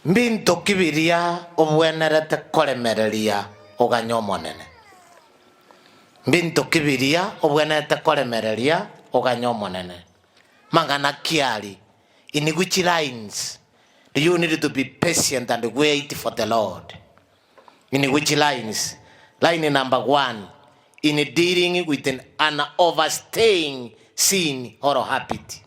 Mbinto ki biria obwenerete koremereria oganye Omonene? Mbinto ki biria obwenerete koremereria oganye Omonene? Mang'ana ki aria? In which lines do you need to be patient and wait for the Lord? In which lines? Line number one, in dealing with an overstaying sin or habit.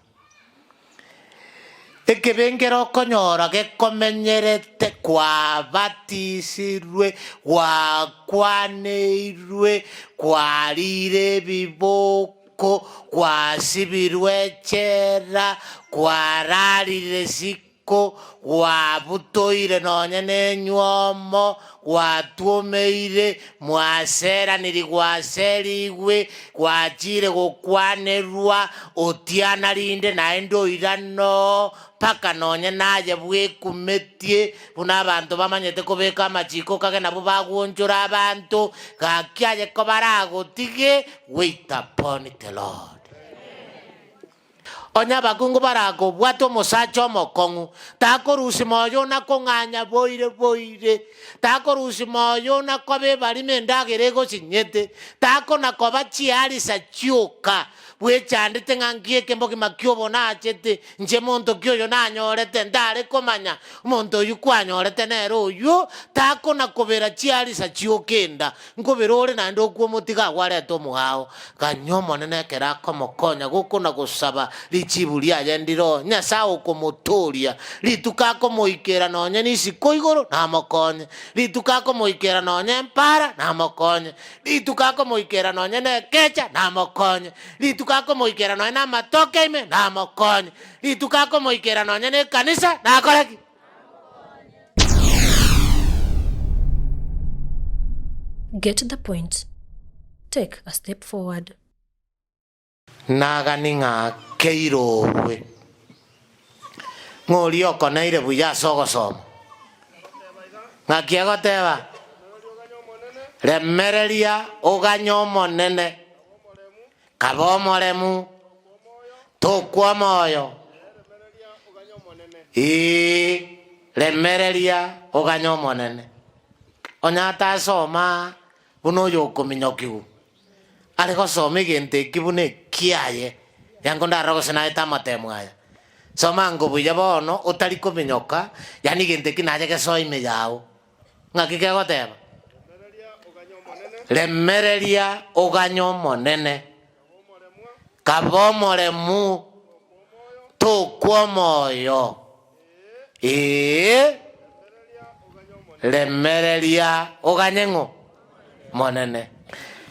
Ekebe nkere okonyora gekomenyerete kwabatisirwe, gwakwaneirwe, kwarire ebiboko, gwasibirwe echela, kwararire siko, Ko gwabutoire nonye nenywomo, gwatwomeire, mwaseraniri gwaserigwe, gwachire gokwanerwa, otiana rinde naende oirane oo, mpaka nonye naye bwekumetie, buna abanto bamanyete kobeka amachiko okage nabwo bagwonchora abanto, gaki aye kobaragotige, wait upon the Lord. Onye abakungu barakobwate omosacha omokong'u, takorusia moyo na kong'anya boire boire, takorusia moyo na koba ebarimo endagera egosinyete, takona koba chiarisa chioka, bwechandete ng'a nki eke mbogima ki obo nachete, inche monto ki oyo nanyorete, ntare komanya, omonto oyio kwanyorete nere oyio, takona kobera chiarisa chioka enda, Nkobera ore naende okwo omotiga agwo arete omoao. Ganya Omonene ekero akomokonya gokona gosaba richibu riaye ndiro Nyasae okomotooria. Rituko akomoikera nonye nisiko igoro namokonye, rituko akomoikera nonye empara namokonye, rituko akomoikera nonye nekecha namokonye, rituko akomoikera nonye namatoke ime namokonye, rituko akomoikera nonye nekanisa nakore ki? Get the point. Take a step forward. Nagani ng'a keirorwe, ng'a oria okoneire buya ase ogosoma. Ng'aki egoteba? Remereria oganye Omonene, Kabe omoremu, tokwa omoyo, ee, remereria oganye Omonene. Onye atasoma buna oyokominyokigwa, are gosoma egento eki buna ekiaye, yango ndarore gose naete amatemo aya. Soma ango buya bono otari kominyoka, yaani egento eki naye gesoe ime yao. Ng'aki kegoteba? Remereria oganye Omonene, kabe omoremu, tokwa omoyo. Ee, remereria oganye ng'o? Monene.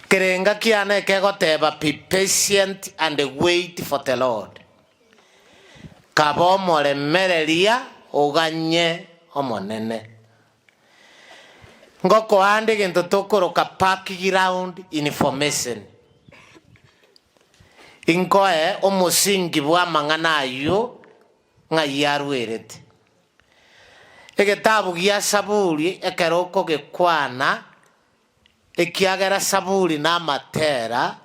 Kerenga kiane ekegoteba be patient and wait for the Lord. Kabe omoremereria oganye Omonene. Ngokoa ande egento tokoroka background information. Inkoe omosingi bw'amang'ana ayio ng'ai arwerete. Egetabu gia Saburi ekero okogekwana Ekiagera Saburi namatera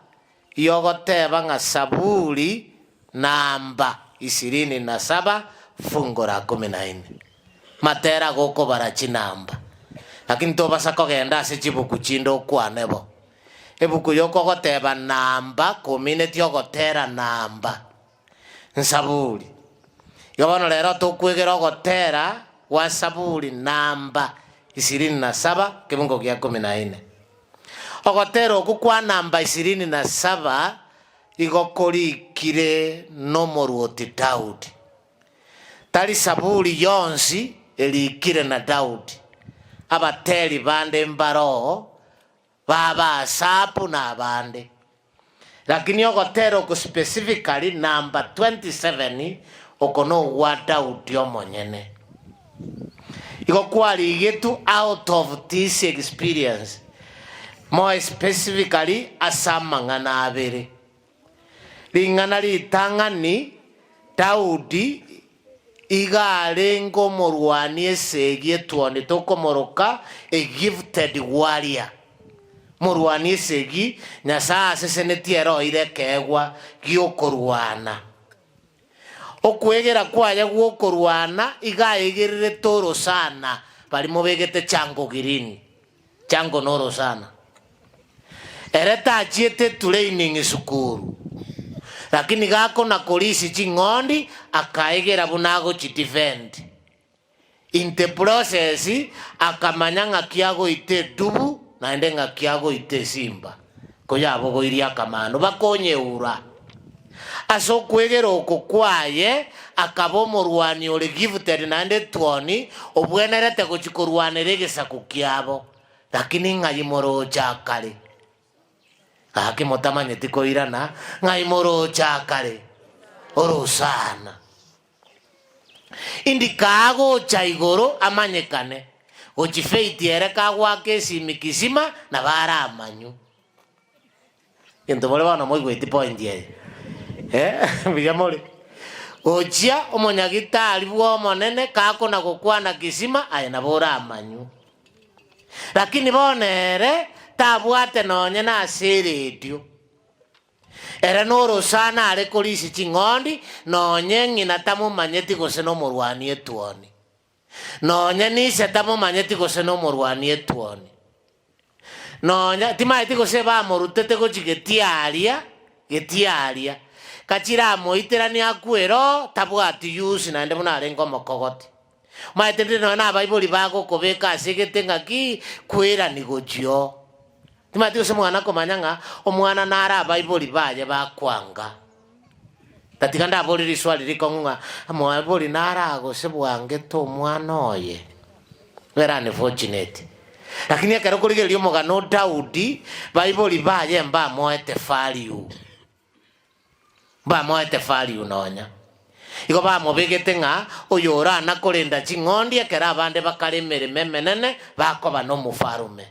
y'ogoteeba ng'a Saburi namba ishirini na saba fungu la kumi na ine. Matera gokobara chinamba. Lakini tobasa kogenda ase chibuku chinde okwane bo. Ebuku y'okogoteba namba komineti ogotera namba. Nsaburi. Igo bono rero tokwegera ogotera gwa Saburi namba ishirini na saba kebungo gia ikomi na ine. Ogotera okwo kwa namba ishirini na saba igo korikire nomorwoti Daudi. Tari Saburi yonsi erikire na Daudi, abateri bande mbaroo b'Abaasafu na abande. Lakini ogotera oko specifically number 27 oko nogwa Daudi omonyene. Igo kwarigetwe out of this experience, more specifically ase amang'ana abere. Ring'ana ritang'ani, Daudi iga arenge omorwani esegi etuoni tokomoroka a gifted warrior. Morwani esegi, Nyasae asesenetie ere oire ekeegwa gi'okorwana. Okwegera kwaye gw'okorwana iga aegererete orosana baria mobegete chango green, chango norosana. Ere tachiete training sukuru, lakini gakona korisia ching'ondi akaegera buna agochi defend. In the process akamanya ng'aki agoita edubu naende ng'aki agoita esimba, koyabogoirie akamanu bakonyeura. Ase okwegera oko kwaye akaba omorwani ore gifted naende etuoni obwenerete gochia korwanera egesaku kiabo. Lakini ng'ai moroche akare? Gaki motamanyeti koirana, ng'ai moroche akare? Orosana. Indi kagocha igoro amanyekane, gochi faith ere kagoaka esimi kisima nabo aramanywe. Gento more bono moigweti point eye eh mbuya more? Gochia omonyagitari bw'Omonene kakona gokwana kisima aye nabo oramanywe. Lakini bono ere tabwate nonye nase eredio. Ere norosana are korisia ching'ondi, nonye ng'ina tamomanyeti gose nomorwani etuoni. Nonye nise tamomanyeti gose nomorwani etuoni. Nonya timaeti gose bamorutete gochia getiaria, getiaria, kachiramoiteranie akwe ero, tabwati use naende buna arenge omokogoti. Omanyete rinde nonya na abaibori bagokobeka ase egete ng'aki, kwerani gochia oo. Timanyeti gose mwana komanya ng'a omwana nare abaibori baye bakwanga. Tatiga ndabore riswali rikong'u ng'a omoibori nare agose bwangete omwana oye? Very unfortunate. Lakini ekero okorigereria omogano o Daudi, baibori baye mbamoete value. Mbamoete value nonya. Igo bamobegete ng'a oyo orana korenda ching'ondi ekero abande bakare emeremo emenene bakoba nomofarume.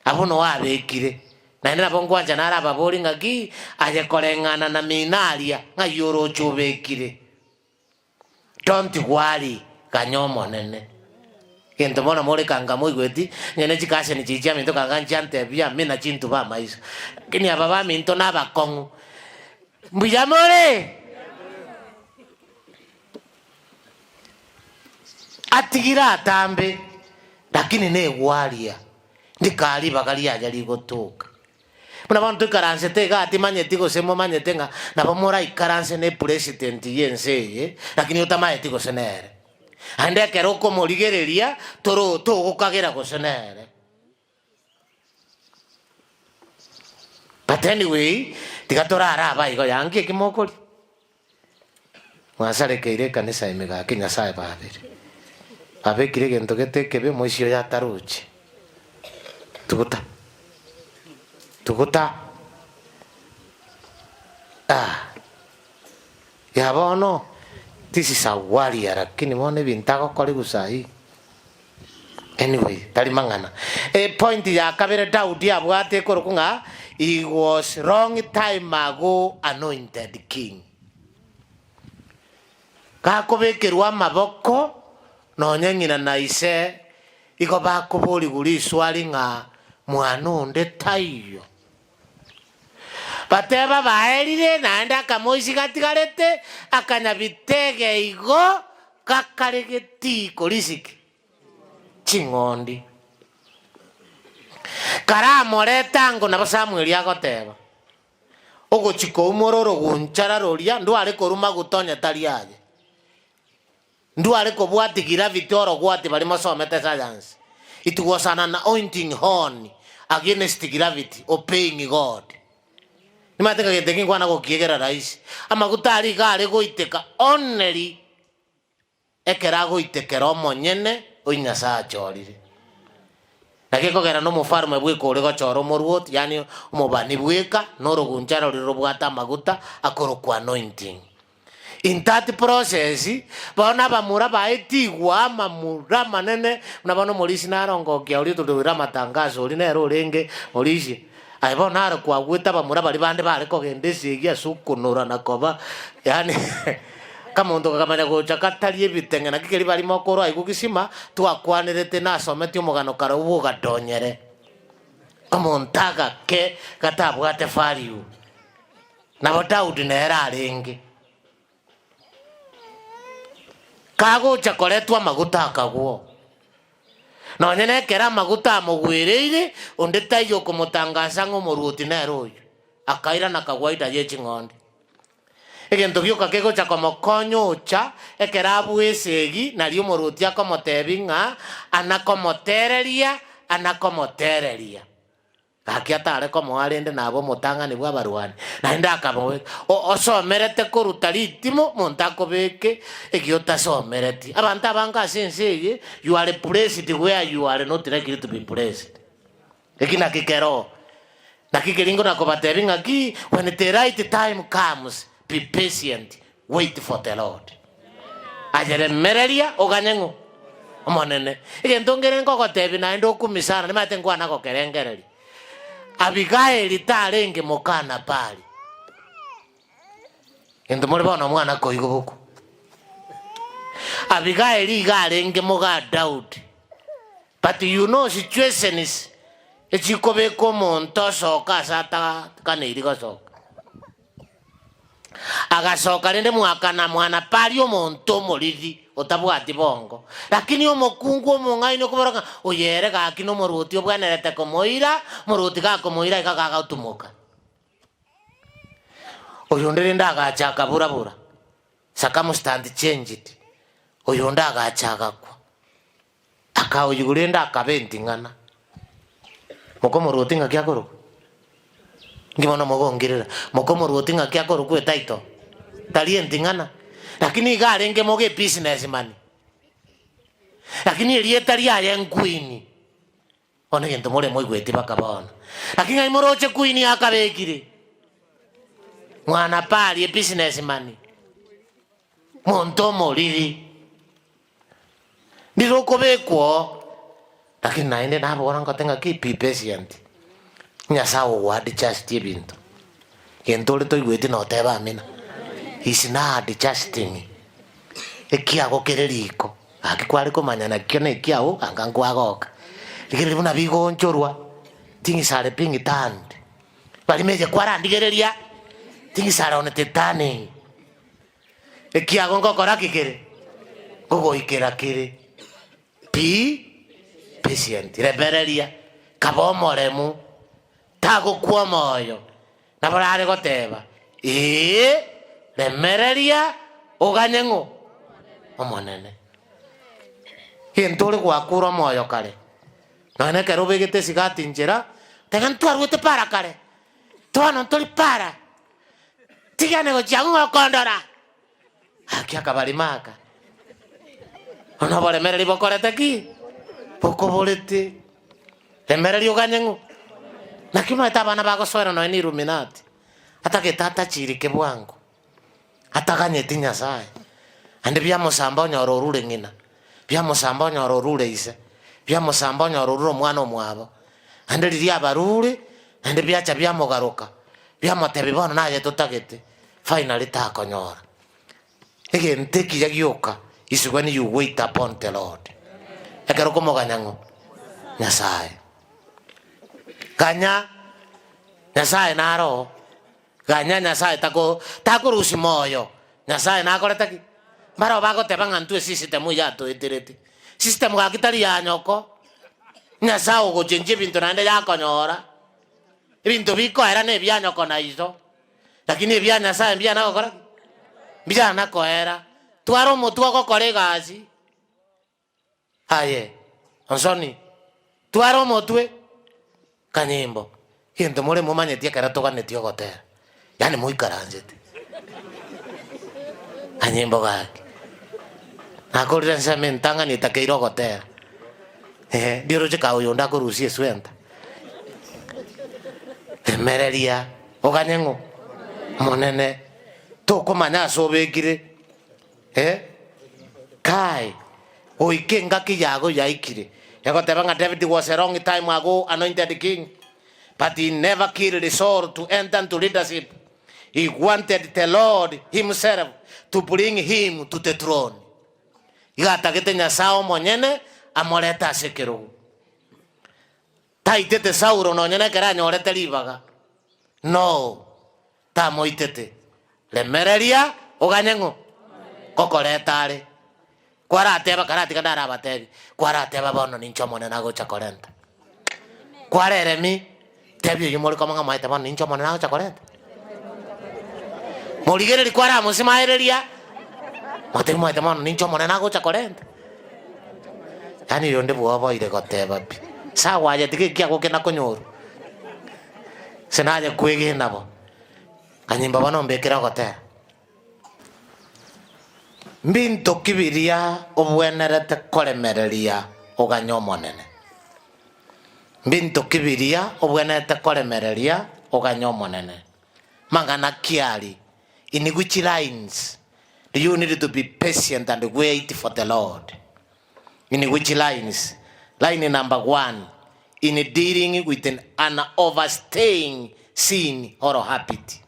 Abwo noo abekire, naende nabo nkwancha nare ababori ng'aki aye koreng'ana na mino aria, ng'ai oroche obekire. Don't worry, ganya Omonene. Gento bono more kanga moigweti, onye ne chikaseni chiria chiaminto kanga nchiantebia amina chintuba amaiso. Lakini aba baminto nabakong'u. Mbuya more? Atigire atambe, lakini negwaria, ndikaa ribaga riaye rigotoka. Buna bono toikaransete igaa timanyeti gose momanyete ng'a nabo moraikaranse ne president y'ense eye, lakini otamanyeti gose nere. Naende ekero okomorigereria toro togokagera gose nere. But anyway, tiga torare aba igo yanki eki mokoria. Mwasarekeire ekanisa ime gaki Nyasae babere. Babekire egento gete ekebe omoisia oyo ataroche. Tuguta. Tuguta. Ah. Ya bono, this is a warrior lakini bono ebinto agokora saii. Anyway, tari mang'ana. Epoint ya kabere Daudi abwate ekorokwa ng'a he was long time ago anointed king. Gakobekerwa amaboko nonye ng'ina na ise igo bakoborigwa riswali ng'a mwana onde taiyo. Bateba baerire naende akamoisia gatigarete akanyabitege igo gakare getii korisiki ching'ondi. Karamorete ango nabo Samueli agoteba, Ogochia koumora orogunchara roria ndware korwa maguta onye tari aye. Ndware kobwatia gravity orogwati baria mosomete science. It was an anointing horn against gravity obeying God. Nimanyete ng'a gento eke nkwana gokiegera rahisi. Amaguta aria iga are goiteka only ekero agoitekera omonyene oyio Nyasae achorire. Naki ekogera nomofalme bweka ore gochora omorwoti, yaani omobani bweka, na orogunchara roria robwate amaguta akorokwa anointing. In that process, bono abamura baetigwa amamura amanene, buna bono omorisia narongokia oria ototoire amatangazo oria nere orenge morisia. Aye bono naro kwagwete abamura baria bande bare kogenda esegi ase okonora na koba yaani akamonto kakamanya gocha katari ebiteng'e naki keria barimo okorwa aigwa gisima twakwanerete nasometie omogano kare obogadonyere. Omonto agake gatabwate value. Nabo Daudi nere arenge. Kagocha koretwa amaguta akagwa oo. Nonye nekero amaguta amogwereire, onde taiyo okomotangasa ng'a omoruoti nere oyio. Akairana akagwa ida ye ching'ondi. Egento gioka kegocha komokonya ocha ekero abua esegi, nario omoruoti akomotebia ng'a anakomotereria, anakomotereria. Gaki atare komoa rende nabe omotang'ani bw'abarwani, naende akabobeka, O- osomerete koruta ritimo, monto akobeke eki otasomereti. Abanto abange ase ense eye, you are placed where you are not likely to be placed. Eki naki kere oo. Naki keria nkona kobatebia ng'aki, when the right time comes, be patient, wait for the Lord. Aye remereria oganye ng'o? Omonene. Egento nkere nkogotebia naende okumia sana, nimanyete nkwana gokerengereria. Abigaeli tarenge moka Nabali. Gento more bono omwana koigwa boko. Abigaeli iga arenge moga Daudi. But you know situations echikobeka omonto osoka ase atakaneiri gosoka. Agasoka rende mwakana mwana pari omonto omoriri otabwati bongo. Lakini omokungu omong'aini okobora ng'a oyo ere gaki nomorwoti obwenerete komoira, omorwoti gakomoira iga gagatumoka. Oyonde rende agacha akabura-bura, circumstance changed, oyonde agacha agakwa. Akaoyigwa rende akaba enting'ana. Moka omorwoti ng'aki akorokwa? Inki bono mogongirera? Moka omorwoti ng'aki akorokwa etitle? Tari enting'ana? Lakini iga arenge moga ebusiness man. Lakini erieta riaye nqueen. Bono egento more moigweti baka bono. Lakini ng'ai moroche queen akabekire? Mwana pari ebusiness man. Monto omoriri. Ndire okobekwa oo, lakini naende nabora ngote ng'aki be patient, Nyasaye ogo adjust ebinto, gento ore toigweti notebe amina, he's now adjusting, ekiago kere riko, gaki kware komanya nakio na ekiago anga nkwagoka, rigereria buna bigoonchorwa, things are being turned, barimo eye kwarandigereria, things are on the turning. Ekiago ngokora ki kere? Ngogoikera kere. Be patient, remereria, kaba omoremu, tagokwa omoyo. Nabo rare goteba, ee, remereria oganye ng'o? Omonene. Gento ore gwakure omoyo kare, nonya ekero obegete esigati nchera, teba ntwarwete para kare, bono ntori para. Tigane gochia agwo gokondora. Gaki akabarima aka. Bono oboremereri bokorete ki? Bokoborete. Remereria oganye ng'o? Naki omanyete abana bagosoera nonya na Illuminati, atagete atachirike bwango, ataganyeti Nyasaye, naende biamosamba onyora orure ng'ina, biamosamba onyora orure ise, biamosamba onyora orure omwana omwabo, naende riria abarure, naende biacha biamogaroka, Biamotebia, Bono naye totagete, finally takonyora. Egento ekiya gioka is when you wait upon the Lord. Ekero okomoganya ng'o? Nyasaye. Ganya, Nyasaye naro oo, ganya Nyasaye tako takorusia moyo, Nyasaye nakorete ki? Mbarabwo bagoteba ng'a intwe esystem yatoeterete. System gaki tari ya nyoko, Nyasaye ogochenchia ebinto naende yakonyora. Ebinto bikoera nebia nyoko na iso, lakini ebia Nyasae mbiana gokora ki? Mbiana koera. Twara omotwe ogokora egasi, aye onsoni, twara omotwe kanyimbo, egento more momanyeti ekero toganetie ogotera, yaani moikaransete. Kanyimbo gaki, nakorire ensemo entang'ani etakeire ogotera, eh, ndiroche ka oyonde akorusia eswenta. Remereria oganye ng'o? Omonene, tokomanya ase obekire, eh, kai, goika engaki yago yaikire. Egoteba ng'a David was a long time ago anointed king, but he never killed Saul to enter into leadership. He wanted the Lord himself to bring him to the throne. Iga atagete Nyasae omonyene amorete ase ekerogo. Taitete Saulo nonya nekero anyorete ribaga? No, tamoitete. Remereria oganye ng'o? Ngokoreta are. Kwarateba karatiga ndarabatebi, kwarateba bono ninche Omonene agocha korenta. Kwareremi, tebia oyio more komo ng'a moete bono ninche Omonene agocha korenta. Morigereria kwaramosimaereria, motebi moete bono ninche Omonene agocha korenta. Yaani oyonde bwoboire goteba pi, sawa aye tiga ekiago kena konyorwa, gose naye kwegena bo, kanyimba bono ombekere ogotera. Mbinto ki biria obwenerete koremereria oganye Omonene? Mbinto ki biria obwenerete koremereria oganye Omonene? Mang'ana ki aria? In which lines do you need to be patient and wait for the Lord? In which lines? Line number one, in dealing with an overstaying sin or habit.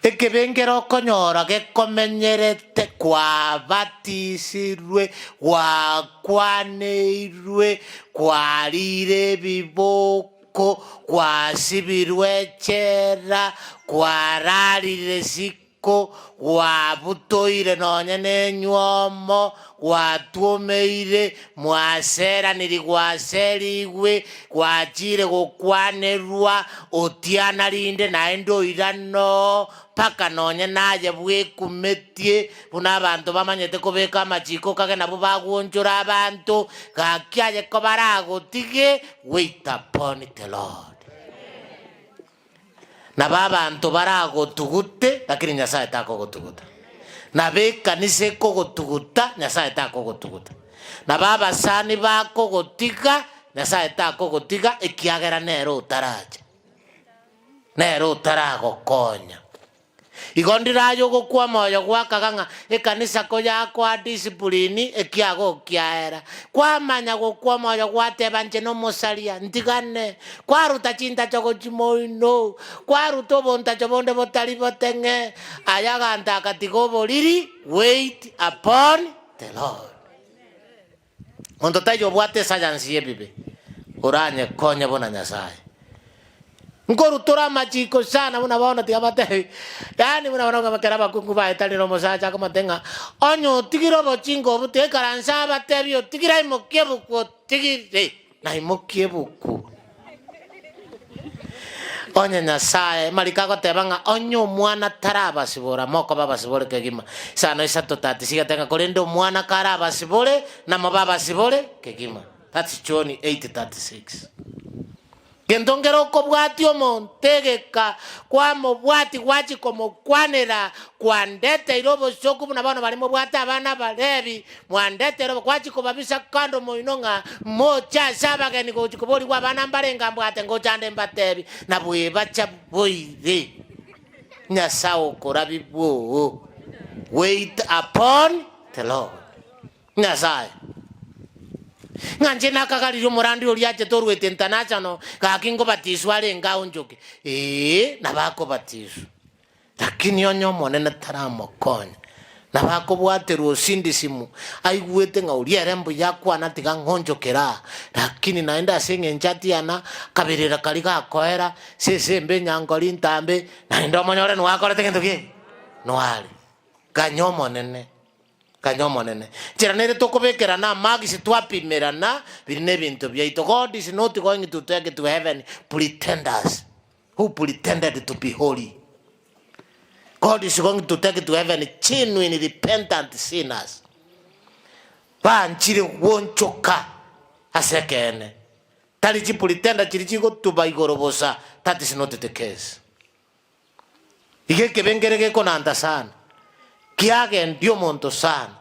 Ekebe nkere okonyora gekomenyerete kwabatisirwe, gwakwaneirwe, kwarire ebiboko, gwasibirwe echela, kwararire siko. Ko gwabutoire nonya nenywomo, gwatwomeire, mwaseraniri gwaserigwe, gwachire gokwanerwa, otiana rinde naende oirane oo, mpaka nonya naye bwekumetie, buna abanto bamanyete kobeka amachiko kage nabwo bagwonchora abanto, gaki aye kobaragotige, wait upon the Lord. Nabo abanto baragotugute, lakini Nyasae takogotuguta. Nabo ekanisa ekogotuguta, Nyasae takogotuguta. Nabo abasani bakogotiga, Nyasae takogotiga, ekiagera nere otaracha, nere otaragokonya. Igo ndire aye ogokwa omoyo gwakaga ng'a ekanisa koyakoa discipline ekiago kiaera. Kwamanya gokwa omoyo gwateba inche nomosaria, ntigane. Kwaruta chintacho gochia moino, kwaruta obontacho bonde botari boteng'e, aye aganto agatiga oboriri, wait upon the Lord. Monto taiyo obwate esayansi y'ebibe oranyekonye buna Nyasae. Nkorutora amachiko sana buna bono tiga batebi, yaani buna bono ng'a ekero abakungu baetanire omosacha akomotebia ng'a onye otigire obochinga obwo tekaranse abatebi otigire aimokie ebuku otigire, naimokie ebuku. Onye Nyasae, amariko agoteba ng'a onye omwana tarabasibora, mokoba abasibore kegima. Isano isato tatisigete ng'a korende omwana karabasibore, namobe abasibore kegima. That's John 8:36. Gento nkere okobwatia omonto egeka, kwamobwatia gwachia komokwanera, kwandeteire obosoku buna bono baria mobwate abana Abalevi, Mwandetere obokwachia kobabisa kando moino ng'a moche ase abageni gochia koborigwa abana mbarenge ambwate ngocha ande mbatebi, na bwebacha boire. Nyasae okorabigwa oo. Wait upon the Lord. Nyasae. Ng'a inche nakagaririe omorandi oria achete orwete international, gaki nkobatiswa arenge aonchoke. Ee, nabo akobatiswa. Lakini onye Omonene taramokonya, nabo akobwaterwa osindisimu, aigwete ng'a oria ere mbuya akwana tiga ng'onchokere aa, lakini naende ase eng'encho atiana, akaberera karia gakoera, sese embe enyankori ntambe, naende omonyore nigo akorete gento ki? Noare. Ganya Omonene, ganya Omonene. Nchera nere tokobekerana amagisi twapimerana, biria nebinto biaito. God is not going to take to heaven pretenders. who pretended to be holy. God is going to take to heaven genuine repentant sinners banchire gwonchoka ase ekeene, tari chipretender chiria chigotuba igoro bosa, that is not the case. Iga ekebe nkere gekonanta sana, kiagendia omonto sana,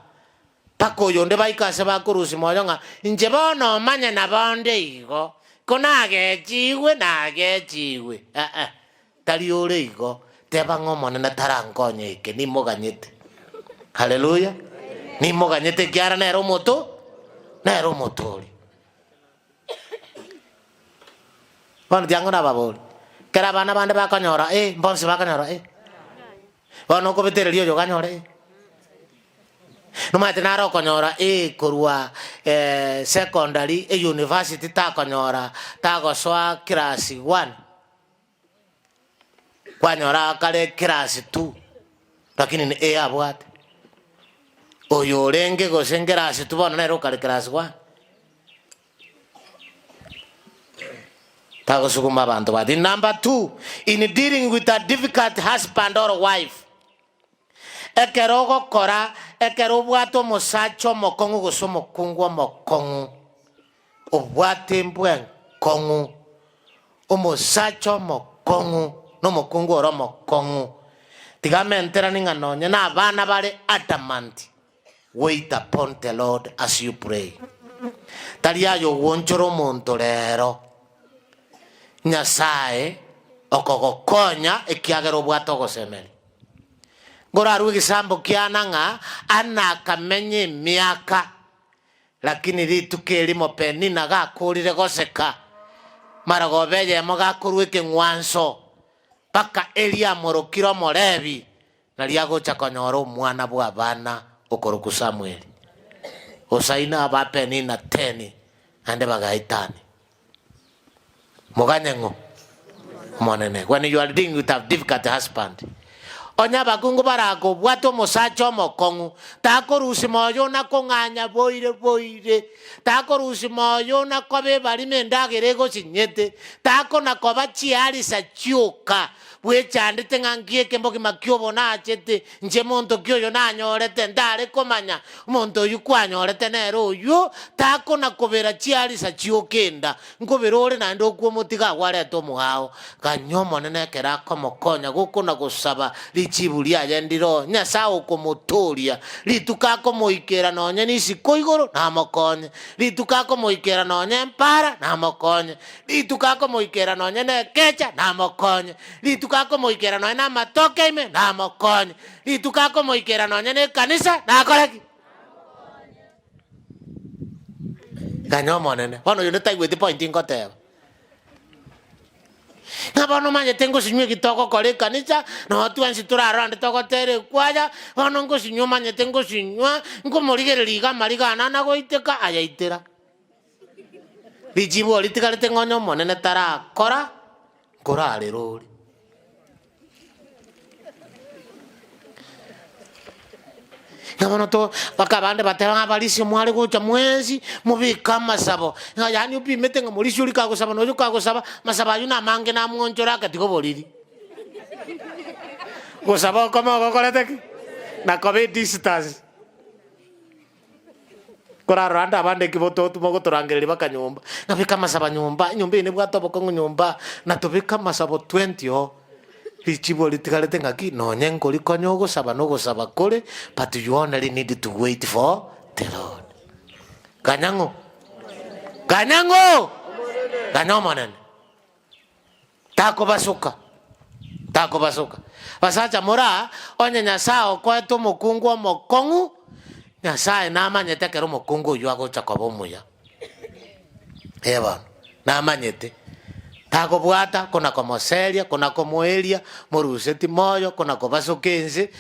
Mpaka oyonde baike ase bakorusia moyo ng'a inche bono omanye nabo onde igo, ko nagechigwe, nagechigwe. Ee, tari ore igo, teba ng'a Omonene tarankonya eke, nimoganyete. Haleluya! Nimoganyete ekiagera nere omoto, nere omotoori. Bono tiga nababori, ekero abana bande bakonyora A, mbonsi bakonyora A. Bono okobetereria oyo okanyore A. Nomanyete naro okonyora A korwa secondary, euniversity takonyora tagosoa class one, kwanyora kare class two, lakini ne A abwate. Oyo orenge gose nkerasi tu bono nere okare class one. Tagosuguma abanto bati. Number two, in dealing with a difficult husband or wife, ekero ogokora, ekero obwate omosacha omokong'u gose omokungu omokong'u, obwate embwa enkong'u, omosacha omokong'u na omokungu ore omokong'u, tiga amenterani ng'a nonye na abana bare adamant, Wait upon the Lord as you pray. Tari aye ogwonchora omonto rero, Nyasae okogokonya ekiagera obwate ogosemeria. Nkorarue egesambo kiana ng'a Anna akamenya emiaka, lakini rituko erimo Penina gakorire goseka, marogoba eyemo gakorua ekeng'wanso, mpaka Eli amorokire Omolevi, Nario agocha konyora omwana bw'abana okorokwa Samweli. Hosaina aba Penina teni, naende bagaetania. Moganye ng'o? Omonene. When you are dealing with a difficult husband. Onye abakungu barakobwate omosacha omokong'u, takorusia moyo na kong'anya boire boire, takorusia moyo na koba ebarimo endagera egosinyete, takona koba chiarisa chioka, Bwechandete ng'a nki eke mbogima ki obo nachete, inche monto ki oyo nanyorete, ntare komanya, omonto oyio kwanyorete nere oyio, takona kobera chiarisa chi'okenda, nkobera ore naende okwo omotiga agwo arete omoao. Ganya Omonene ekero akomokonya gokona gosaba richibu riaye ndire oo, Nyasae okomotooria, rituko akomoikera nonye nisiko igoro, namokonye, rituko akomoikera nonye empara, namokonye, Rituko akomoikera nonye nekecha, namokonye. Rituko akomoikera nonye namatoke ime, namokonye. Rituko akomoikera nonye nekanisa, nakore ki? Ganya Omonene. Bono oyonde taigweti point ngoteba. Ng'a bono omanyete ngosinywa eki togokora ekanisa, noo twensi torarore ande togotera ekwaya, bono ngosinywa omanyete ngosinywa, nkomorigereria iga amariga ane anagoiteka, ayaitera. Richibu oritigarete ng'a onye Omonene tarakora, nkorarere ore. Ng'a bono to mpaka abande bateba ng'a abarisia mware gocha mwensi, mobeke amasabo, ng'a yaani opimete ng'a morisia oria kagosaba na oyo kagosaba, amasabo aywo namange namwonchore agatiga oboriri. Gosaba okome ogokorete ki? Nakoba edistance. Korarora ande abande eki bototu mogotorangereria baka nyomba, ng'a beka amasabo nyomba, enyomba eye nebwate obokong'u nyomba, na tobeke amasabo twenty oo. Richibu ritigarete ng'aki, nonye nkori konya ogosaba na ogosaba kore, but you only need to wait for the Lord. Ganya ng'o? Ganya ng'o? Ganya Omonene. Takobasoka, takobasoka. Basacha moraa, onye Nyasae okoete omokungu omokong'u, Nyasae namanyete ekero omokungu oyio agocha koba omuya. Ee bono, namanyete. Takobwata kona komoseria, kona komoeria, moruseti moyo, kona kobasoka ense,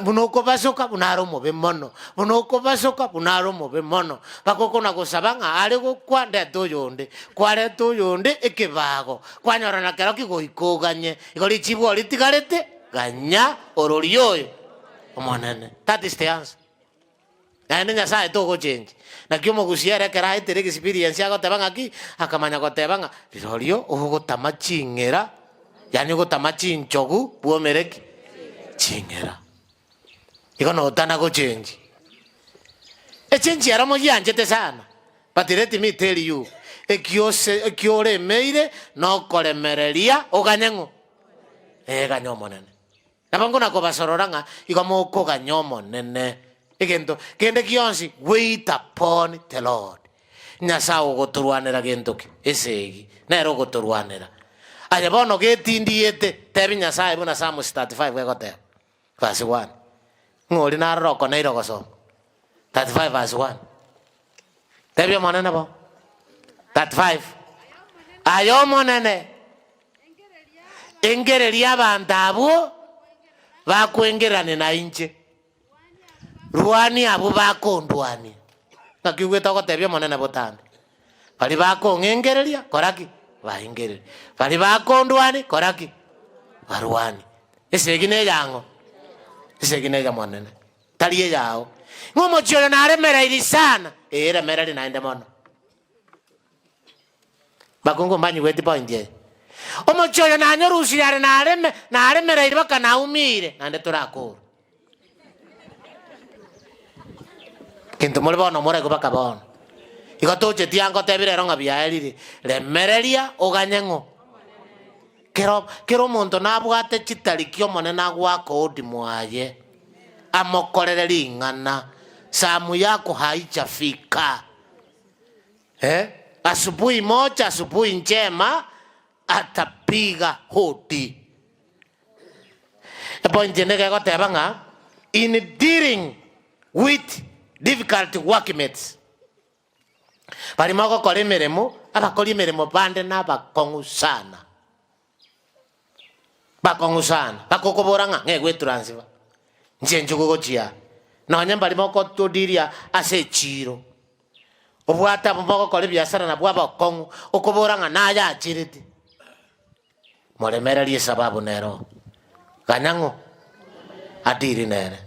buna okobasoka buna are omobe mono, buna okobasoka buna are omobe mono. Mpaka okona gosaba ng'a are gokwa ndete oyonde, Kwareta oyonde ekebago, kwanyora na kerokio goika oganye. Igo richibu oritigarete, ganya ororie oyo Omonene. That is the answer. Naende Nyasaye togochenchia. Naki omogusia ere ekero aetere experience agoteba ng'aki, akamanya goteba ng'a rirorio ogotama ching'era, yaani ogotama chinchogu bwomere ki? Ching'era. Igo notana gochenchia. Echenchi ero moyianchete sana. But let me tell you, ekiose ekioremeire nokoremereria oganye ng'o? Ee ganya Omonene. Nabo nkona kobasorora ng'a igo mokoganya Omonene. Egento kende gionsi wait upon the Lord. Nyasae ogotorwanera gento ki? Esegi. Nere ogotorwanera. Aye bono getindiete, tebi Nyasae buna Psalms 35 egoteba. Verse 1. Ng'o oria narora okoneire ogosoma? 35 verse 1. Tebia Omonene bo. 35. Aye Omonene, engereria abanto abwo bakwengererania nainche, rwania abwo bakondwania. Ng'aki oigwete ogotebia Omonene botambe? Baria bakong'engereria, kora ki? Baengererie. Baria bakondwania, kora ki? Barwanie. Esegi neyang'o? Esegi ney'Omonene, tari eyao. Ng'a omochie oyo naremereirie sana, ee remereria naende mono. Bakungu mbanyigweti point eye. Omochie oyo nanyorusirie are nareme naremereirie mpaka naumiire, naende torakore. Gento more bono moraigwe mpaka bono. Igo tocheti aa ngotebi rero ng'a biaerire, remereria oganye ng'o? Kero kera omonto nabwate chitariki Omonene agoaka odi mwaye, amokorere ring'ana, zamu yako haijafika. Eh, asubuhi moja, asubuhi njema, atapiga hodi. Epoint ende iga egoteba ng'a in dealing with difficult workmates, baria mogokora emeremo, abakori emeremo bande nabakong'u sana, bakong'u sana, bakokobora ng'a ng'e gwetransfer, inche nchugu gochia aa, nonye mbaria mogotodealia ase echiiro, obwate abwo mogokora ebiasara nabwo abakong'u, okobora ng'a naye acherete. Moremererie esababu nero, ganya ng'o adiri nere.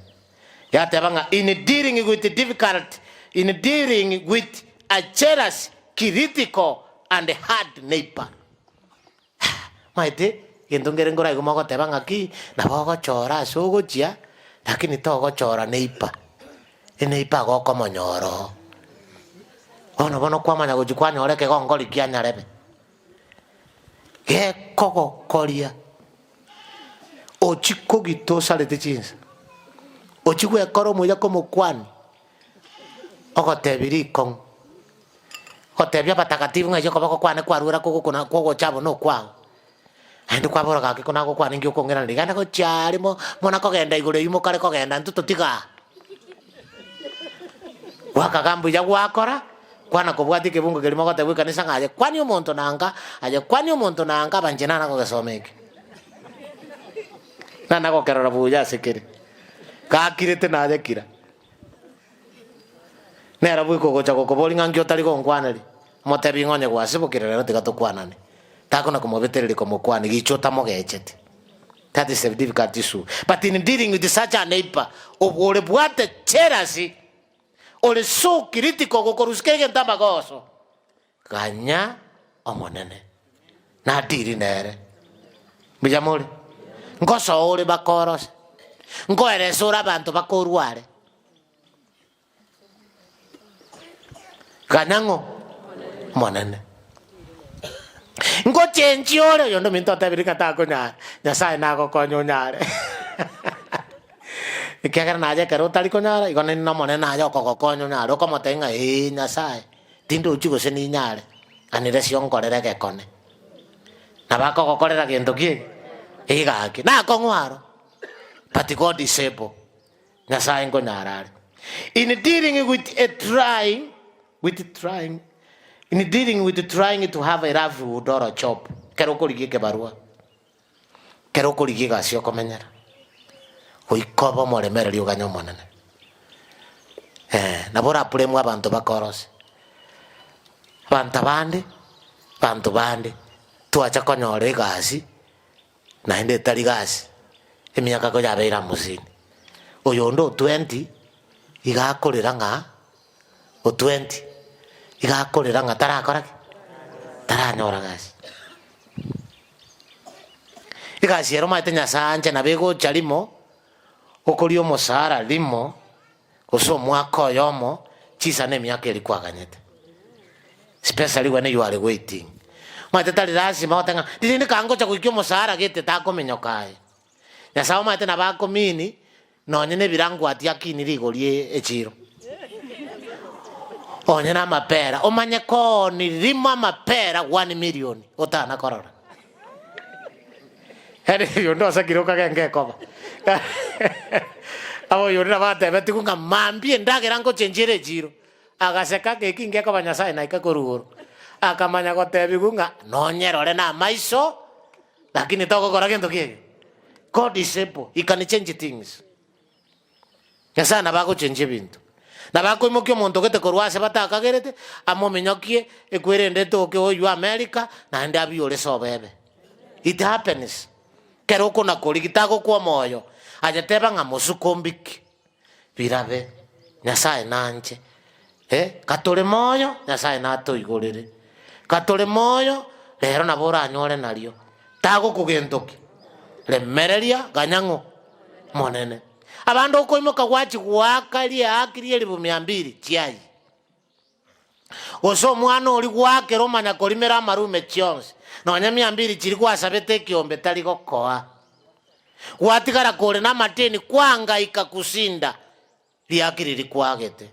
Yateba ng'a in dealing with difficult, in dealing with a jealous, critical and hard neighbor. Maete gento nkere nkoraigwe mogoteba ng'aki nabo ogochora ase ogochia lakini togochora neighbor, eneighbor agokomonyora oo. Bono bono kwamanya gochia kwanyora ekegongori kia nyarebe. Gekogokoria, ochie kogita osarete chinsa, ochie gwekora omoyia komokwani, ogotebia rikong'u, ogotebia abatakatifu ng'a ayio okoboko kwane kwarure kogokuna kogocha abo nokwao. Naende kwabora gaki ko nagokwana inki okong'iraneria, genda gochia aria mo mona kogenda igoro eyio mokare kogenda intwe totiga aa. Gwakaga mbuya gwakora, kwana kobwatia ekebungo keria mogotebwa ekanisa ng'a aye kwani omonto nanga, aye kwani omonto nanga aba inche nana kogesoma eke. Nana gokerora buya ase kere, gakirete naye kira. Nere bweka ogocha gokoboria ng'a nki otari gonkwaneria, omotebi ng'a onye gwasibokire rero tiga tokwanane. Takona komobetereria komokwania gicha otamogecheti. That is a difficult issue. But in dealing with such a neighbor, obwo ore bwate jealousy, ore so critical gokorusia kera egento amagoso, ganya Omonene nadiri nere. Mbuya more? Ngosoa ore bakorose, nkoeresa ore abanto bakorware. Ganya ng'o? Omonene. Ngochenchia ore oyonde ominto otebire ng'a takonyara, Nyasaye nagokonye onyare. Ekiagera naye ekero otari konyara, igo nere Omonene aye okogokonya onyare, okomotebia ng'a ee Nyasaye, tindochi gose ninyare, unless onkorere egekone. Nabo akogokorera gento ki eke? Egaki. Nakong'u aro, but God is able. Nyasaye nkonyara are. In dealing with a trying, with trying, in dealing with trying to have a livelihood or a job, ekero okorigia ekebarua, ekero okorigia egasi okomenyera, goika obe omoremereri oganye Omonene. Eh, nabo orapremwe abanto bakorose. Abanto bande, abanto bande, twacha konyora egasi. Naende etari gasi, emiaka koyabeire hamsini. Oyonde o twenty iga akorera ng'a o twenty iga akorera ng'a tarakora ki? Taranyora gasi. Egasi ere omanyete Nyasaye anche nabo egocha rimo, okoria omosara rimo, gose omwaka oyomo, chisa na emiaka eria kwaganyete. Especially when you are waiting. Omanyete tari lasima goteba ng'a rinde kangocha goikia omosara gete takominyoka aye. Nyasaye omanyete nabo akomini nonye na ebirangwati akini rigori echiro. Onye na amapera, omanye kooni rimo amapera one million otana korora. Yaani oyonde osakire okagenda ekoba. Aba oyonde nabo atebetigwe ng'a mambia endagera ngochenchia ere echiro. Agaseka ng'eki ngekoba Nyasaye naika korwa igoro. Akamanya gotebigwa ng'a nonyerore na amaiso, lakini togokora gento kiege. God is able, he can change things. Nyasaye nabo agochenchia ebinto. Nabo akoimokia omonto ogete korwa ase batakagerete, amominyokie, ekwerende etoke oywo America, naende abiore sobo ebe. It happens. Kero okona korigia tagokwa omoyo, aye teba ng'a mosuko mbiki, birabe. Nyasae nanche, eh, katore moyo, Nyasae natoigorere, katore moyo, rero nabo oranyore nario, tagokogento ki? Remereria, ganya ng'o? Monene. Abande okoimoka gwachia goaka riaaki ria elifu mia mbili, chiayia. Gose omwana oria gwakera omanya korimera amarume chionsi, nonya mia mbili chiria gwasabete ekiombe tari gokoa. Gwatigara kore namateni kwangaika kusinda riaki riria kwagete.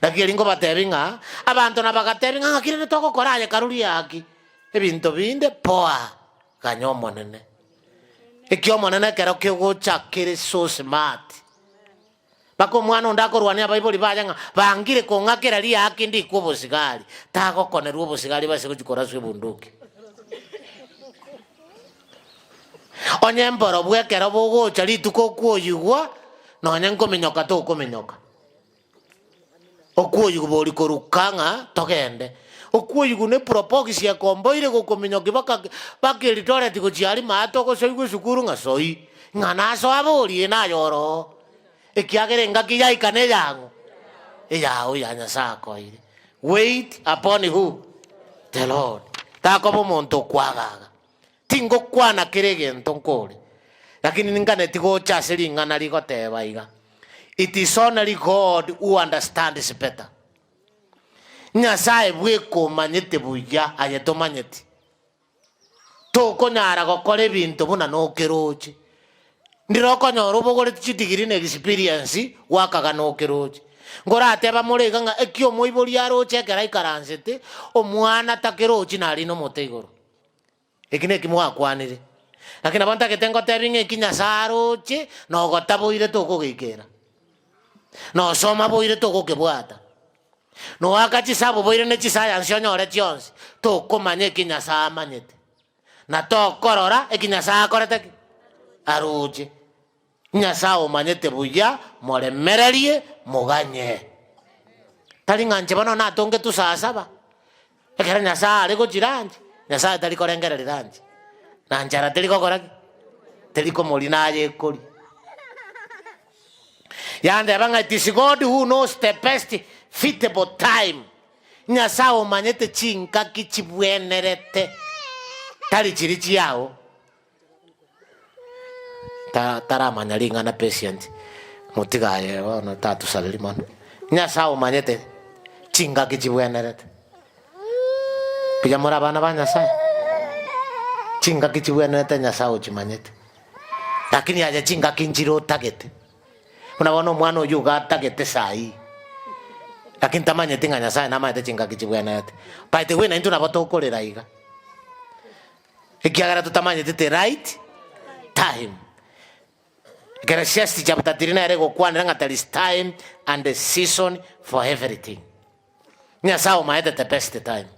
Naki eri nkobatebi ng'a abanto nabagatebi ng'a ng'aki rende togokora aye karu riaki, ebinto binde poa, ganya Omonene. Eki Omonene ekero kegocha kere so smart. Mpaka omwana onde akorwania abaibori baye ng'a bangire kong'akera riaaki ndikwe obosigari, tagokonerwa obosigari base gochia koraswa ebunduki. Onye mborobwo ekero bogocha rituko okwoyigwa, nonye nkominyoka tokominyoka. Okwoyigwa bori koruka ng'a togende. Okwoyigwa ne probox ekomboire gokominyokia baka baka Eldoret gochia aria maate ogosoigwa esukuru ng'a soi, ng'a nasoa borie naye oro oo. Ekiagera engaki yaika neyang'o? Eyao ya Nyasae akoeire. Wait upon who? The Lord. Takoba omonto okwagaga. Tingokwana kera egento nkore, lakini ninganeti gocha ase ring'ana rigoteba iga, It is only God who understands better. Nyasae bweka omanyete buya aye tomanyeti. Tokonyara gokora ebinto buna nokeroche. Ndire okonyora obogoreti chidigiri na experience gwakaga nokeroche. Nkorateba more iga ng'a eki omoibori aroche ekero aikaransete, omwana takerochi narina omote igoro. Eki neki mwakwanire. Lakini nabo ntagete ngotebi ng'a eki Nyasae aroche, na ogotaboire tokogeikera, na osoma boire togokebwata, na oaka chisabu boire ne chisayansi onyore chionsi, tokomanya eki Nyasae amanyete, na tokorora eki Nyasae akorete ki? Aroche. Nyasae omanyete buya, moremererie, moganye. Tari ng'a inche bono natongetwe saa saba, ekero Nyasae are gochirancha, Nyasae tari korengereria ranchi, na nchara teri gokora ki? Teri komoria naye ekori. Yanteba ng'a it is God who knows the best fitable time, Nyasae omanyete chingaki chibwenerete, tari chiria chiao. Ta taramanya ring'ana patient, motige aye bono tatusareria mono. Nyasae omanyete chingaki chibwenerete. Mbuya more abana ba Nyasae? Chingaki chibwenerete Nyasae ochimanyete, lakini aye chingaki nchire otagete. Buna bono omwana oyio iga atagete saii, lakini tamanyeti ng'a Nyasae namanyete chingaki chibwenerete. By the way naintwe nabo tokorera iga. Ekiagera totamanyete the right time. Ecclesiastes chapter 3 nere egokwanera ng'a there is time and a season for everything. Nyasae omaete the best time.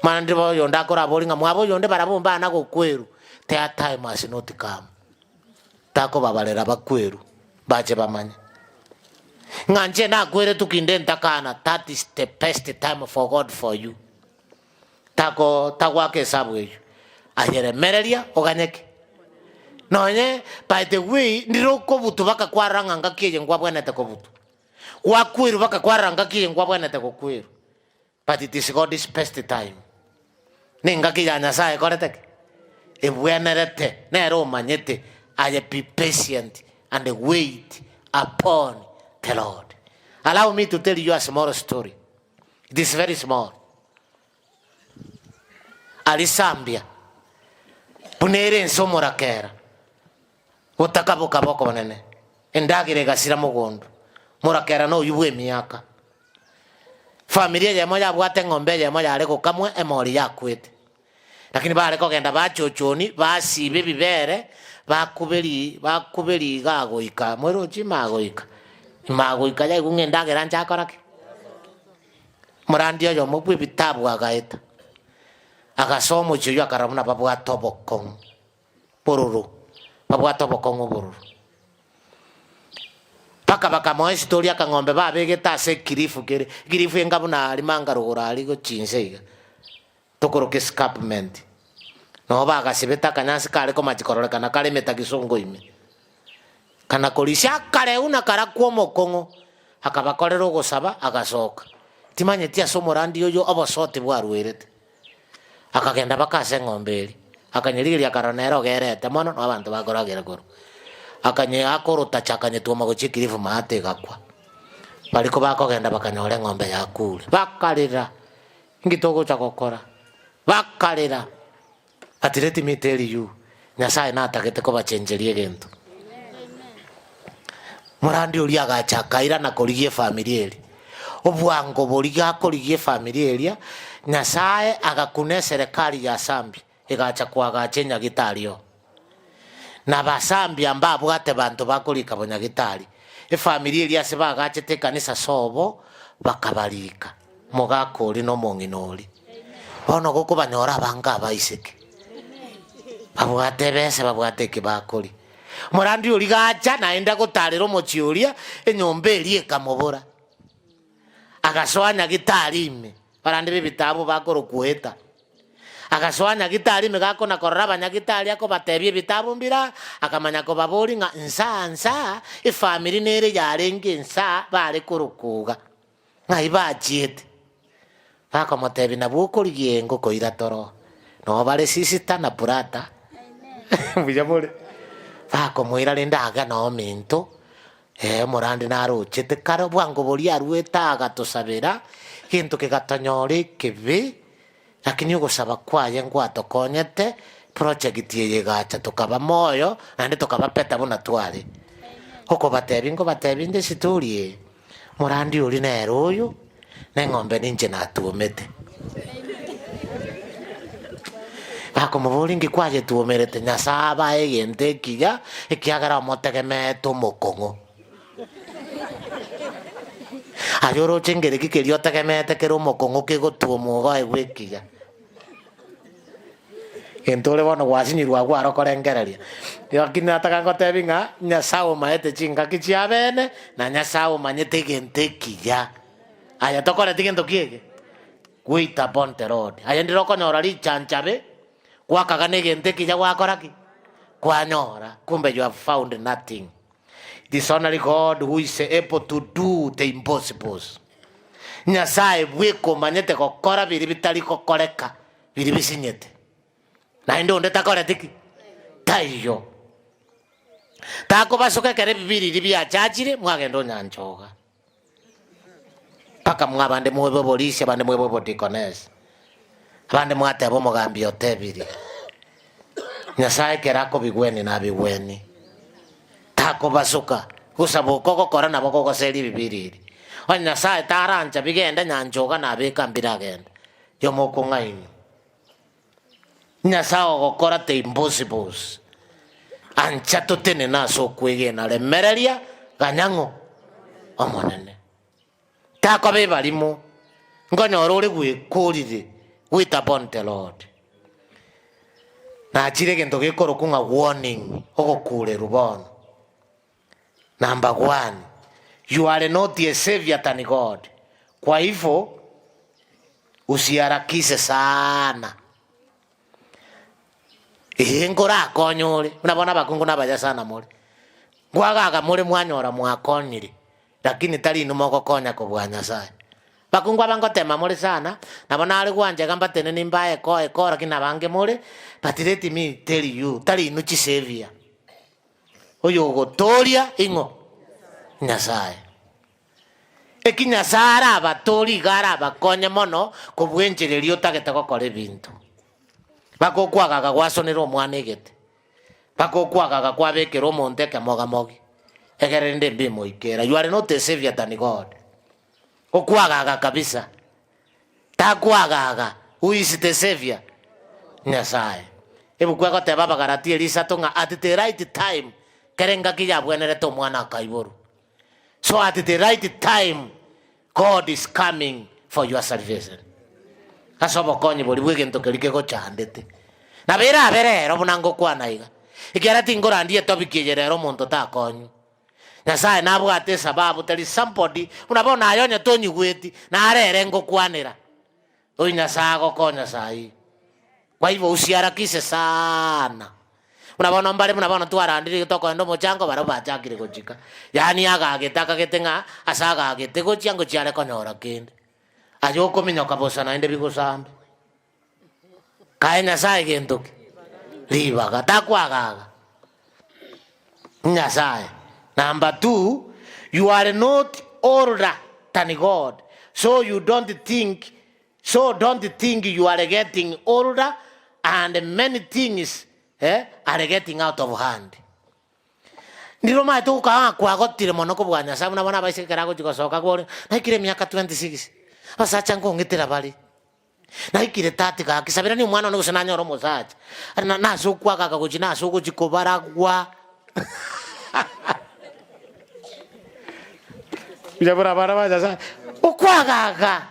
Mana ndire oyonde akorabori ng'a mwabo oyonde barabwo mbana gokwerwa, their time has not come. Takobabarera bakwerwe, bache bamanye. Ng'a inche nakweretwe kinde ntakana, that is the best time for God for you. Tako tagoaka esabu eyio. Aye remereria oganye ki? Nonye by the way ndire okobutwa baka kwarora ng'a ngaki eye nkwabwenerete kobutwa. Gwakwerwa baka kwarora ngaki eye nkwabwenerete gokwerwa. But it is God's best time. Na engaki ya Nyasaye ekorete ki? Ebwenerete, nere omanyete, aye be patient and wait upon the Lord. Allow me to tell you a small story. It is very small. Aria Zambia, buna ere ense omorakera, botaka bokaba okobonene, endagera egasira mogondo, morakera na oyio bw'emiaka. Famiri eyemo yabwate eng'ombe eyemo yare gokamwa emori yakwete. Lakini bare kogenda bachochoni, basiba ebibere, bakuberi bakuberi igaa goika mweroche imaa goika, imaa goika yaigwa ng'a endagera nche akora ki? Morandi oyomo bw'ebitabu agaeta, agasoa omochie oyio akarora buna babwate obokong'u bororo, babwate obokong'u bororo. Mpaka bakamoa esitori akang'ombe babegete ase ekirifu kere, ekirifu enga buna aria manga rogoro aria gochia inse iga. Tokoroka escarpment. Noo bagasibete akanyansi kare komachi kororekana kare emetagisongo ime. Kana korisia akareu na karakwa omokong'u, akabakorera ogosaba, agasoka. Timanyeti ase omorandi oyo obosoti bwarwerete. Akagenda mpaka ase eng'ombe eria, akanyerigeria akarora nere ogerete mono, na abanto bakoragera korwa. Akanyeaka orotacha akanyetwoma gochia ekirifu maate egakwa. Baria kobakogenda bakanyora eng'ombe yakure, bakarera, inki togocha gokora? Bakarera. But let me tell you, Nyasaye natagete kobachencheria egento. Morandi oria agacha akairana korigia efamiri eria. Obwango boria gakorigia efamiri eria, Nyasaye agakuna eserekari ya Zambia egacha koagacha enyagitari oo. Na Abazambia mbabwate banto bakorika bonyagitari. Efamiri eria ase bagachete ekanisa sobo bakabarika, mogaka oria na omong'ina oria. Bono gokobanyora abange abaiseke, babwate ebesa, babwate eki bakoria. Omorandi oria gacha naende agotarera omochie oria, enyomba eria ekamobora. Agasoa nyagitari ime, barande b'ebitabu bakorokwa Eta. Agasoa nyagitari ime gakona korora abanyagitari akobatebia ebitabu mbire aa, akamanya kobaboria ng'a nsaa nsaa, efamiri nere yarenge nsaa bare korokwa iga. Ng'ai bachiete? Bakamotebia, Nabwo okorigia engoko ira toro, noo bare sisita na brata. Mbuya more. Bakomoira rende aga noo minto, ee omorandi narochete kare bwango boria aruete agatosabera, gento kegatonyora ekebe, lakini ogosaba kwaye ngwatokonyete, project eye egacha tokaba moyo, naende tokaba better buna tware. Okobatebia nkobatebia inde estori eye. Morandi oria nere oyo, na eng'ombe ninche natuomete. Bakomoboria, Inki kwayetuomerete? Nyasae abae egento ekiya, ekiagera omotegemeete omokong'u. Aye oroche nkereki keria otegemeete kere omokong'u kegotuomwa ogoegwa ekiya? Gento ore bono gwasinyirwe agwo aro korengereria. Lakini nataka ngotebi ng'a Nyasae omaete chingaki chia bene, na Nyasae omanyete egento ekiya. Aye tokoreti gento ki eke? Wait upon the Lord. Aye ndire okonyora richanchabe, gwakagana egento ekiya gwakora ki? Kwanyora, kumbe you have found nothing. It is only God who is able to do the impossibles. Nyasae bweka omanyete gokora biria bitari gokoreka, biria bisinyete. Naende onde takoreti ki? Taiyo. Takobasoka ekero ebibiriri biachachire, mwagenda onyanchoga. Mpaka mwabande mwebe oborisia, abande mwebe obodikonesi, abande mwateba omogambi otebire. Nyasae ekero akobigwenia nabigwenie. Takobasoka, gosaba oko ogokora nabo kogoseria ebibiriri. Onye Nyasae tarancha bigende nyanchoga nabeka mbiragende. Yomokong'aini. Nyasae ogokora the impossibles. Ancha totenene ase okwegena, remereria, ganya ng'o? Omonene. Takoba ebarimo, nkonyora ore gwekorire, wait upon the Lord. Nachire egento gekorokwa ng'a warning, ogokurerwa bono. Number one, you are not a savior than God. Kwa hivyo usiharakishe sana. Ee nkorakonye ore, buna bono abakungu nabaya sana more. Nkwagaga more mwanyora mwakonyire, lakini tari inwe mogokonya kobua Nyasaye. Bakungu aba ngotema more sana, nabo nare gwancha iga mbateneni mbae eko eko lakini abange more, but let me tell you, tari inwe chisaviour. Oyogotooria ing'o? Nyasae. Eki Nyasae arabatoorie iga arabakonye mono kobua enchera eria otagete gokora ebinto. Mpaka okwagaga gwasonera omwana egete, mpaka okwagaga kwabekera omonto ekemogamogi, egere rende mbimoikera. You are not a saviour than God. Okwagaga kabisa. Takwagaga, who is the saviour? Nyasae. Ebuku egoteba Abagalatia erisato ng'a at the right time, kera engaki yabwenerete omwana akaiborwa. So at the right time, God is coming for your salvation. Ase obokonyi boria bw'egento keria kegochandete. Nabo erabe rero buna ngokwana iga, ekiagera tinkorandia etopic eye rero omonto takonywa. Nyasae nabwate esababu, there is somebody, buna bono aye onye tonyigweti, nare ere ngokwanera. Oyio Nyasae agokonya saii. Kwa hivyo usiharakishe sana. Buna bono mbare buna bono twarandire iga tokoenda omochango barabwo bachakire gochika. Yaani agagete akagete ng'a ase agagete gochia ngochia are konyora kende. Aye okominyoka bosa naende bigosambe. Kae Nyasaye gento ki? Ribaga. Takwagaga. Nyasaye. Number two, you are not older than God, so you don't think, so don't think you are getting older and many things eh, are getting out of hand. Ndire omanyete gokaa ng'a kwagotire mono kobua Nyasaye buna bono abaiseke ekero agochia gosoka bore, naikire emiaka 26, abasacha nkong'itera bare. Naikire tati gaki, sabera omwana one gose nanyore omosacha, are na nase okwagaga gochia nase ogochia kobaragwa. Mbuya buna abana ba Nyasaye, okwagaga,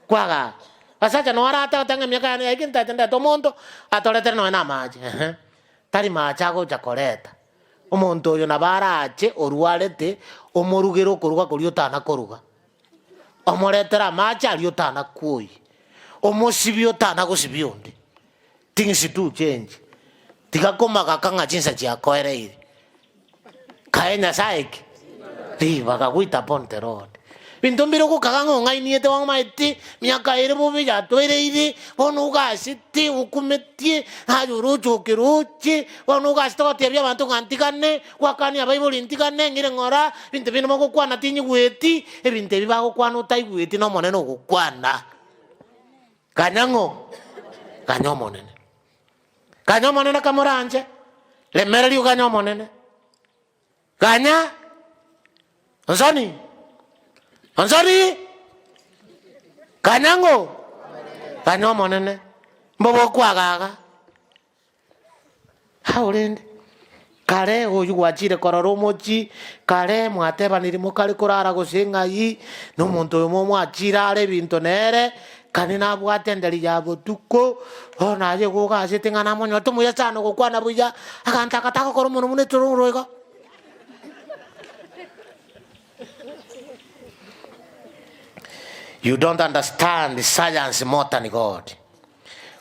kwagaga. Basacha noo aratagete ng'a emiaka yane yaikire ntagete ndete omonto, atoretere nonye na amache ehe, tari mache agocha koreta. Omonto oyo nabo arache orwarete, omorugere okoruga koria otana koruga. Omoretere amache aria otana kwoyia, omosibie otana gosibia onde. Things do change. Tiga komagaka ng'a chinsa chiakoereire. Kae Nyasaye ki? Ribaga, wait upon the Lord. Binto mbire ogokaga ng'a ong'ainiete wang'amaeti, miaka ere bobe yatoereire, bono ogasete, okumetie, aye oroche okeroche, bono ogasete gotebia abanto ng'a ntigane, Gwakania abaibori ntigane, ng'ire ng'ora, ebinto binde mogokwana tinyigweti, ebinto ebi bagokwana otaigweti n'Omonene ogokwana. Ganya ng'o? Ganya Omonene. Ganya Omonene kamoranche, remereria oganye Omonene. Ganya, onsoni, onsoni, ganya ng'o? Ganya Omonene, mbobe okwagaga. Ao rende, kare oyio gwachire korora omochie, kare mwatebaniri mokare korara gose ng'ai, na omonto oyomo mwachire are ebinto nere, kane nabwate enderi ya botuko, bono aye igo ogasete ng'a namonyorete omuya sana ogokwana buya, aganto aka tagokora omonwa buna etororo igo. You don't understand science more than God.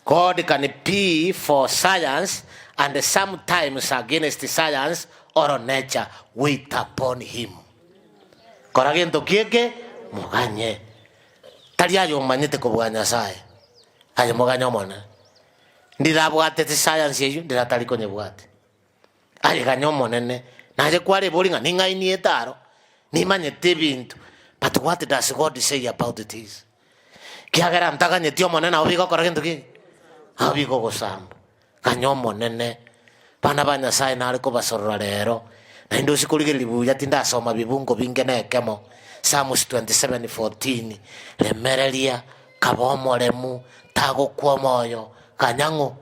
God can be for science and sometimes against science or nature, wait upon him. Kora gento kieke moganye. Tari aye omanyete kobua Nyasaye, aye moganye Omonene. Ndirabwatete science eyio, ndiratari konyebwate. Aye ganya Omonene, naye kwarebori ng'a ning'ainiete aro, nimanyete ebinto, but what does God say about this? Kiagera ntaganyeti Omonene nabo bigokora gento ki? Nabo bigogosamba. Ganya Omonene, bana ba Nyasaye nare kobasorora rero, naende osie korigereria buya tindasoma bibungo binge na ekemo, Psalms 27:14, remereria, kaba omoremu, tagokwa omoyo, ganya ng'o?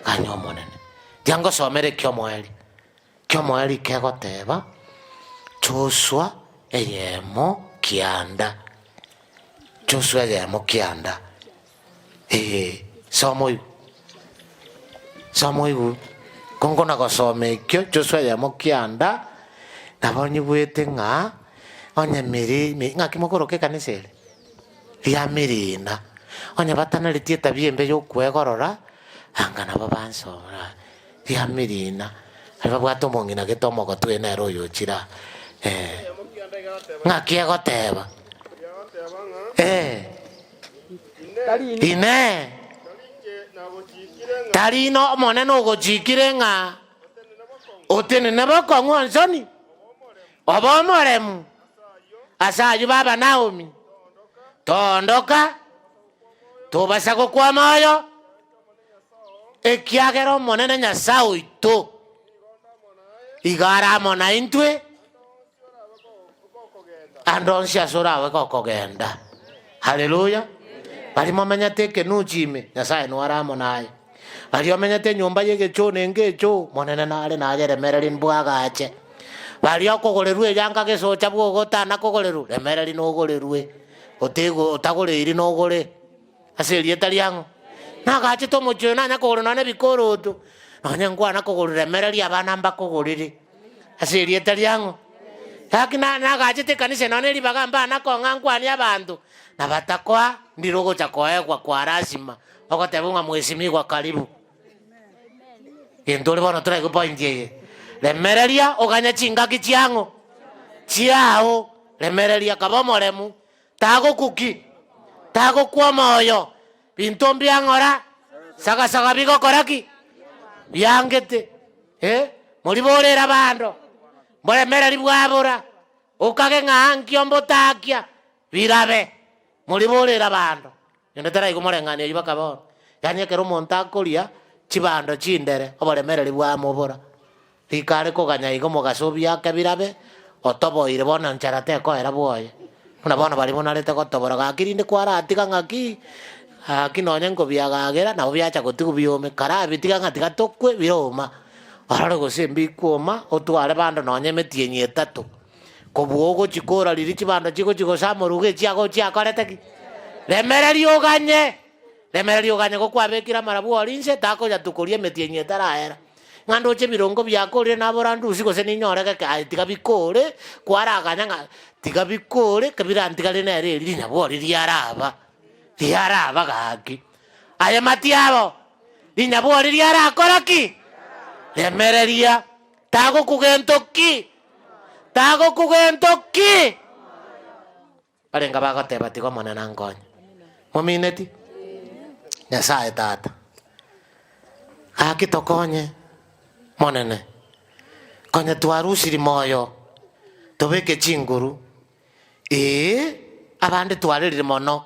Ganya Omonene. Tiga ngosomere ekiomoerio. Ekiomoerio kegoteba, Joshua eyemo kianda. Joshua eyemo kianda. Ee, soma oigwe. Soma oigwe. Ko nkona gosoma ekio, Joshua eyemo kianda, nabo nyigwete ng'a onye miri mi ng'aki mokoroka ekanisa ere? Ria mirina. Onye batanaretie etabia embe yokwegorora, anga nabo bansora. Ria mirina. Baria babwate omong'ina gete omogotu oyo nere oyochire aa. Eh. Ng'aki egoteba? Eh. Inee! Tari inwe Omonene ogochiikire ng'a otenene bokong'u onsoni, obe omoremu ase ayio baba Naomi, toondoka, tobasa gokwa omoyo, ekiagera Omonene Nyasae oito igo are amo naintwe ande onsi ase orabe gokogenda. Haleluya! Baria momenyete ekenuchi ime, Nyasae nigo are amo naye. Baria omenyete enyomba y'egechoo na engecho, Omonene nare naye remereri mbwagache. Baria okogorerwa eyanga gesocha bwogo otana kogorerwa, remereri nogorerwe, otego otagoreiri nogore. Ase erieta riang'o? Nagachete omochie oyo nanya kogora nonya nebikoroto, nonya nkwana kogorera emereri abana mbakogorere. Ase erieta riang'o? Gaki na nagachete ekanisa nonya ribaga mbana kong'a nkwanie abanto, na batakoa, ndire ogocha koegwa kwa lazima, ogoteba ng'a mwesimigwa karibu. Gento ore bono toraigwe point eye. Remereria oganye chingaki chiang'o? Chiao. Remereria kaba omoremu, tagokwa ki? Tagokwa omoyo. Binto mbiang'ora, sagasaga bigokora ki? Biangete. Eh, moriborere abando, mboremereri bwabora, okage ng'a ankio mbotakia, birabe. Moriborere abando. Onde taraigwa omoreng'anio oyio baka bono. Yaani ekero omonto akoria chibando chindere, oboremereri bwamobora. Rika are koganya iga omogaso obiake birabe, otoboire bono enchara tekoera bwoye. Buna bono baria bonarete gotobora gaki rinde kwaratiga ng'aki, gaki nonye nkobiagagera nabo biacha gotigwa biome, karabitiga ng'a tiga tokwe biroma. Orore gose mbikwoma otware bando nonye emetienyi etato. Kobua ogochia kora riria chibando chigochia gosamorwa iga echiago chiakorete ki? Remereria oganye, remereria oganye gokwabekire amarabwori inse takonya tukoria emetienyi etaraera. Ng'a ndoche ebirongo biakorire nabora ndusie gose ninyore geke aye tiga bikore, kwaraganya ng'a tiga bikore kebirantigare nere erio rinyabwori riaraba, riaraba gaki. Aye matiabo, rinyabwori riarakora ki? Remereria. Tagokugento ki? Tagokugento ki? Barenge bagoteba tiga Omonene ankonye. Momineti? Nyasaye Tata, gaki tokonye Monene, konye twarusiri moyo, tobeke chinguru, ee, abande twarerire mono,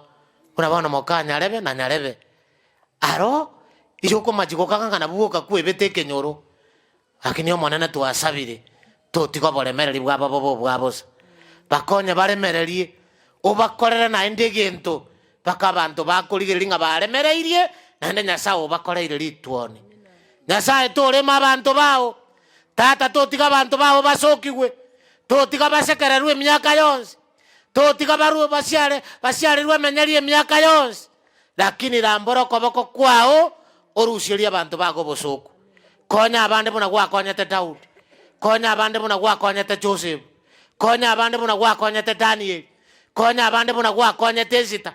buna bono moka nyarebe na nyarebe. Aro, igo okomachia gokanga ng'a nabwo boka kwebete ekenyoro, Lakini Omonene twasabire, totiga oboremereri bwabo bobe obwa bosa. Bakonye baremererie, obakorere naende egento, mpaka abanto bakorigereria ng'a baremereirie, naende Nyasae obakoreire rituoni. Nyasae torema abanto bao, Tata totiga abanto bao basokigwe, totiga basekererwe emiaka yonsi, totiga barue basiare basiarerwe emenyeri emiaka yonsi, lakini rambora okoboko kwao orusierie abanto bago obosooku. Konya abande buna gwakonyete Daudi, konya abande buna gwakonyete Josefu, konya abande buna gwakonyete Danieli, konya abande buna gwakonyete Esita,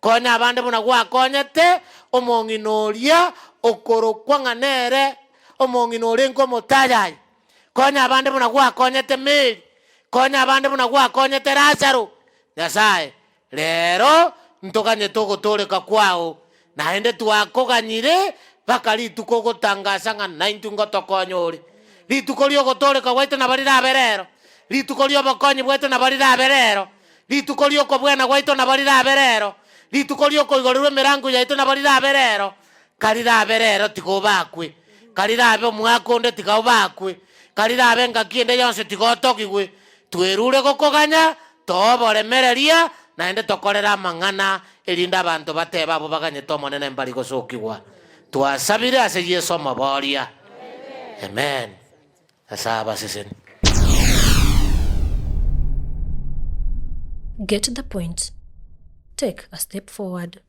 konya abande buna gwakonyete omong'ina oria okorokwa ng'a nere omong'ina orenge omotayayi, konya abande buna gwakonyete Mary, konya abande buna gwakonyete Lazaro. Nyasae, Rero ntoganyete ogotooreka kwao, naende twakoganyire mpaka rituko ogotangasa ng'a naintwe ngotokonya ore. Rituko ri'ogotooreka gwaito nabo rirabe rero, rituko ri'obokonyi bwaito nabo rirabe rero, rituko ri'okobwena gwaito nabo rirabe rero, rituko ri'okoigorerwa emerango yaito nabo rirabe rero. Karirabe rero tiga obakwe, karirabe omwaka onde tiga obakwe, karirabe engaki ende yonsi tiga otogigwe. Twerure gokoganya, toboremereria, naende tokorere amang'ana, erinde abanto batebe abwo baganyete Omonene mbari gosokigwa. Twasabire ase Yeso Omoboria. Amen. Nyasae abasesenie. Get the point. Take a step forward.